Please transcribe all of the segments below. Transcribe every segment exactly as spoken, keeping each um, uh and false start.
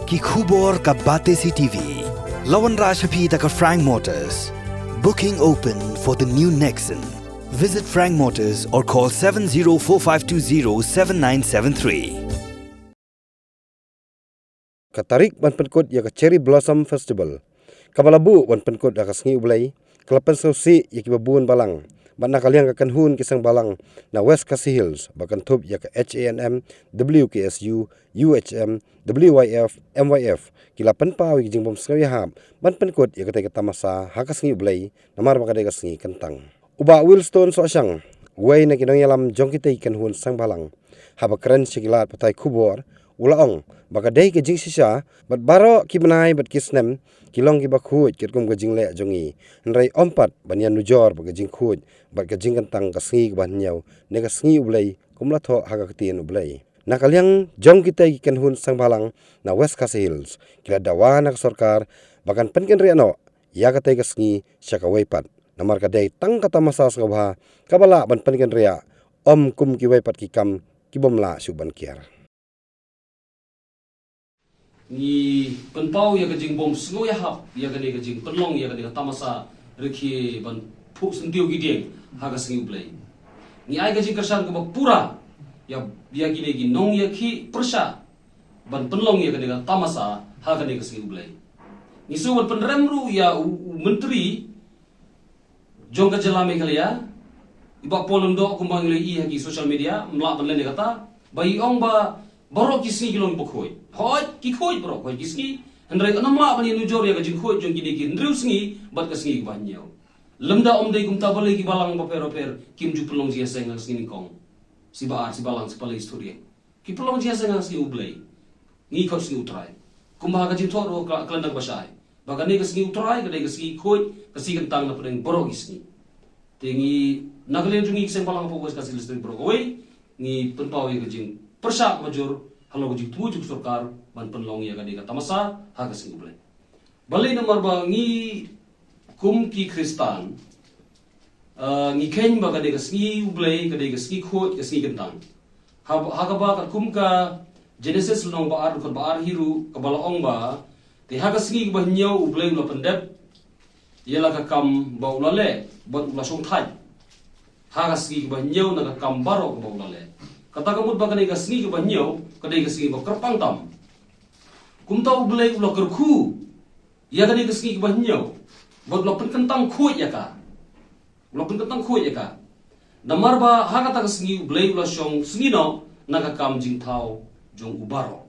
Ki khubor ka Batesi T V. La wanrah sha phi da ka Frank Motors. Booking open for the new Nexon. Visit Frank Motors or call seven zero four five two zero seven nine seven three. Ka tarik ban pynkut ïa ka Cherry Blossom Festival, kaba la buh ban pynkut ha ka sngi U Blei, ka la pynsngewsih ïa kiba bun balang. Bad na ka liang ka kynhun ki seng balang na West Khasi Hills, ba kynthup ïa ka H A N M, W K S U, U H M, W Y F, M Y F, ki la pynpaw ïa ki jingbym sngew ïahap ban pynkut ïa katei ka tamasa ha ka sngi U Blei, namar ba ka dei ka sngi kyntang. U Bah Wilstone Sohshang, uwei na ki nongïalam jong kitei ki kynhun seng balang, haba kren sha ki lad pathai khubor, u la ong ba ka dei ka jingshisha, bad baroh ki bnai bad ki snem ki long kiba khuid katkum ka jingleh jong ngi. Hynrei ym pat ban ïanujor ba ka jingkhuid bad ka jingkyntang ka sngi kaba hynñiew ne ka sngi U Blei, kum la thoh ha ka ktien U Blei. Na ka liang jong kitei ki kynhun seng balang na West Khasi Hills, ki la dawa na ka sorkar ba kan pynkynriah noh ïa katei ka sngi sha kawei pat, namar ka dei tang ka tamasa sngewbha kaba lah ban pynkynriah, ym kum kiwei pat ki kam kibym lah shuh ban kiar. Ngi pynpaw ïa ka jingbym sngew ïahap ïa kane ka jingpynlong ïa kane ka tamasa rkhie ban phuh syntiew ki dieng ha ka sngi U Blei. Ngi ai ka jingkyrshan kaba pura ïa, ïa kine ki nongïakhih pyrshah ban pynlong ïa kane ka tamasa ha kane ka sngi U Blei. Ngi sngew ban pynrem ruh ïa u, u myntri jong ka jylla Meghalaya, i Bah Paul Lyngdoh, kumba ngi la ïohi ha ki social media, ym lah ban len ïa kata, ba i ong ba baroh ki sngi ki long kiba khuid. Hooid, ki khuid baroh, hooid ki sngi. Hynrei ym lah ban ïanujor ïa ka jingkhuid jong kine ki hynriew sngi bad ka sngi kaba hynñiew. Lymda ym dei kumta, balei ki balang bapher bapher kim ju pynlong jingïaseng ha ka sngi nyngkong, shi ba ar, shi ba lang, shi ba lai, shi ba ar? Ki pynlong jingïaseng ha ka sngi U Blei. Ngi khot sngi U Trai. Kumba ha ka jingthoh ruh ka, ka lynnong ba shai, ba kane ka sngi U Trai ka dei ka sngi khuid, ka sngi kyntang na pdeng baroh ki sngi. Te ngi, na ka liang jong ngi ki seng balang hapoh West Khasi Hills District baroh kawei, ngi pynpaw ïa ka jingpyrshah kaba jur halor ka jingthmu jong ka sorkar ban pynlong ïa kane ka tamasa ha ka sngi U Blei. Balei? Namar ba ngi kum ki Khristan, ah, ngi kheiñ ba ka dei ka sngi U Blei, ka dei ka sngi khuid, ka sngi kyntang. Ha, ha kaba katkum ka Genesis lynnong ba ar, dkhot ba ar hi ruh, kaba la ong ba, te ha ka sngi kaba hynñiew U Blei u la pyndep ïa la ka kam ba u la leh, bad u la shongthait ha ka sngi kaba hynñiew na ka kam baroh kaba u la leh. Kata ka mut ba kane ka sngi kaba hynñiew ka dei ka sngi ba kyrpang tam. Kumta U Blei u la kyrkhu ïa kane ka sngi kaba hynñiew, bad u la pynkyntang khuid ïa ka. U la pynkyntang khuid ïa ka. Namar ba ha kata ka sngi U Blei u la shong sngi noh na ka kam jingthaw jong u baroh.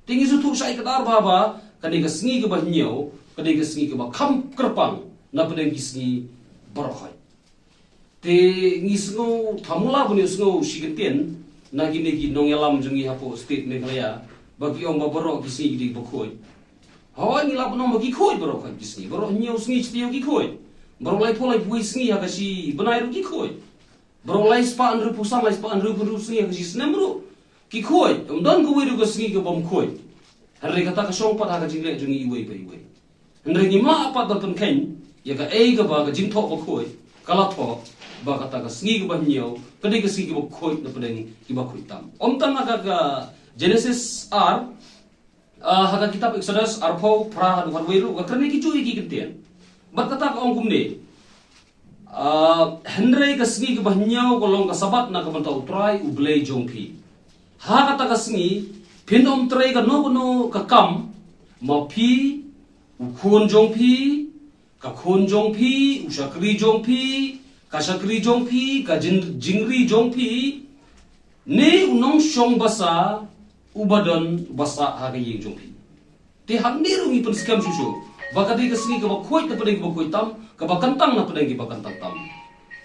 Te ngi sngewthuh shai kdar ba, ba kane ka sngi kaba hynñiew ka dei ka sngi kaba kham kyrpang na pdeng ki sngi baroh khoit. Te ngi sngew, tang mut la ban ïohsngew shi kyntien na kine ki nongïalam jong ngi hapoh state Meghalaya, ba ki ong ba baroh ki sngi ki dei ba khuid. Hooid, ngi lah ban ong ba ki khuid baroh khoit ki sngi, baroh hynñiew sngi shi taïew ki khuid. Baroh laiphew laiphew sngi ha ka shi bnai ruh ki khuid. Baroh lai spah hynriewphew san, lai spah hynriewphew sngi ha ka shi snem ruh ki khuid. Ym don kawei ruh ka sngi kabym khuid. Hynrei kata ka shong pat ha ka jingleh jong ngi iwei pa iwei. Hynrei ngim lah pat ban pynkheiñ ïa kaei kaba ka jingthoh bakhuid ka la thoh, ba kata ka sngi kaba hynñiew ka dei ka sngi kaba khuid na pdeng kiba khuid tam. Ym tang ha ka, ka Genesis ar, ah, ha ka kitab Exodus arphew, phra haduh khatwei ruh ka kren ïa kijuh ki kyntien. Bad kata ka ong kumne: Ah, hynrei ka sngi kaba hynñiew ka long ka Sabbath na ka bynta U Trai U Blei jong phi. Ha kata ka sngi phin ym trei kano kano ka kam, ma phi, u khun jong phi, ka khun jong phi, u shakri jong phi, ka shakri jong phi, ka jin-, jingri jong phi, ne u nongshong basa uba don basa ha ka ïing jong phi. Te hangne ruh ngi pynskhem shuh shuh ba ka dei ka sngi kaba khuid na pdeng kiba khuid tam, kaba kyntang na pdeng kiba kyntang tam.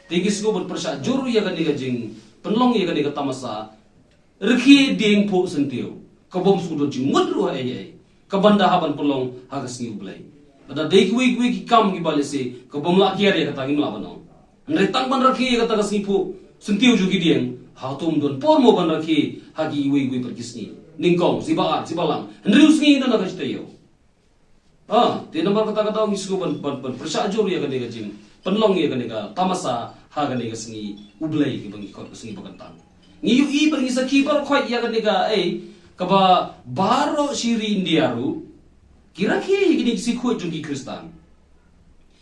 Te ngi sngewbha ban pyrshah jur ïa kane ka jingpynlong ïa kane ka tamasa rkhie dieng phuh syntiew, kabym shu don jingmut ruh ha ei ei, kaban da hap ban pynlong ha ka sngi U Blei. Lada dei kiwei kiwei ki kam kiba lehse kabym lah kiar ïa kata, ngim lah ban ong. Hynrei tang ban rkhie ïa kata ka sngi phuh syntiew jong ki dieng, hato ym don por mo ban rkhie ha kiwei kiwei pat ki sngi? Nyngkong, shiba ar, shiba lang, hynriew sngi na ka shi taïew. Ah, te namar kata ka daw ngi sngewbha ban, ban, ban pyrshah jur ïa kane ka jingpynlong ïa kane ka tamasa ha kane ka sngi U Blei kaba ngi khot ka sngi ba kyntang. Ngi ïohi bad ngi sakhi baroh khoit ïa kane ka, eh, Kaba baroh shi ri India ruh ki rakhe ïa kine ki sngi khuid jong ki Khristan.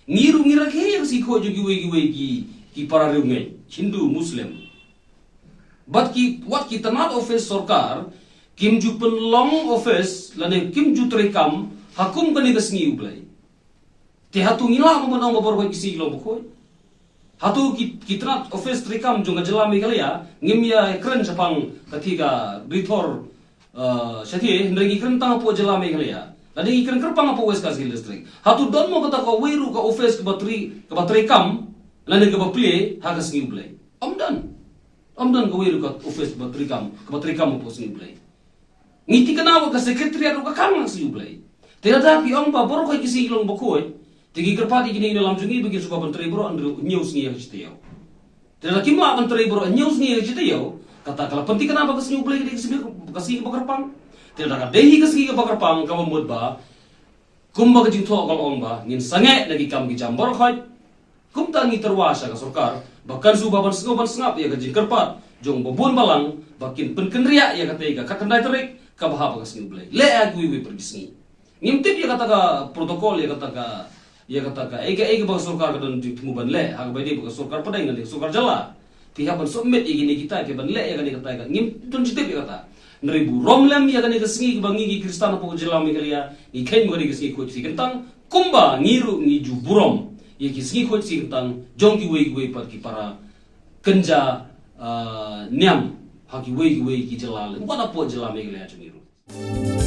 Ngi ruh ngi rakhe ïa ki sngi khuid jong kiwei kiwei ki, ki para riewngeit, Hindu, Muslim. Bad ki, wat ki tnat office sorkar kim ju pynlong office lane kim ju treikam ha kum kane ka sngi U Blei. Te hato ngi lah ban ong ba baroh ki sngi ki long bakhuid? Hato ki, ki tnat office treikam jong ka jylla Meghalaya ngim ïa kren shaphang kata ka rithor, uh, shathie, hynrei ngi kren tang hapoh jylla Meghalaya, lane ngi kren kyrpang hapoh West Khasi Hills District? Hato don mo kata kawei ruh ka office kaba trei, kaba treikam lane kaba plie ha ka sngi U Blei? Ym don. Ym don kawei ruh ka office kaba treikam, kaba treikam hapoh sngi U Blei. Ngi thikna ba ka secretariat ruh ka khang ha ka sngi U Blei. Te lada phi ong ba baroh ki sngi ki long bakhuid, te ngi kyrpad ïa kine ki nongïalam jong ngi ba kin sngewbha ban trei baroh hynriew, hynñiew sngi ha ka shi taïew. Te lada kim lah ban trei baroh hynñiew sngi ha ka shi taïew, kata ka la pynthikna ba ka sngi U Blei ka dei ka sngi, ka sngi kaba kyrpang. Te lada ka dei hi ka sngi kaba kyrpang, kaba mut ba kumba ka jingthoh ka la ong ba ngin sangeh na ki kam ki jam baroh khoit. Kumta ngi tyrwa sha ka sorkar ba kan sngewbha ban sngew ban sngap ïa ka jingkyrpad jong ba bun balang ba kin pynkynriah ïa katei ka khatkhyndai tarik kaba hap ha ka sngi U Blei, leh ha kiwei kiwei pat ki sngi. Ngim tip ïa kata ka protocol, ïa kata ka, ïa kata ka, eh, ka, eh, kaba ka sorkar ka don jingthmu ban leh ha kaba ïadei bad ka sorkar pdeng lane ka sorkar jylla. Phi hap ban submit ïa kine kita, phi ban leh ïa kane katai ka, ngim don jingtip ïa kata. Hynrei burom lem ïa kane ka sngi kaba ngi ki Khristan hapoh ka jylla Meghalaya ngi kheiñ ba ka dei ka sngi khuid sngi kyntang, kumba ngi ruh ngi ju burom ïa ki sngi khuid sngi kyntang jong kiwei kiwei pat ki para kynja, ah, niam ha kiwei kiwei ki jylla lem, wat hapoh jylla Meghalaya jong ngi ruh.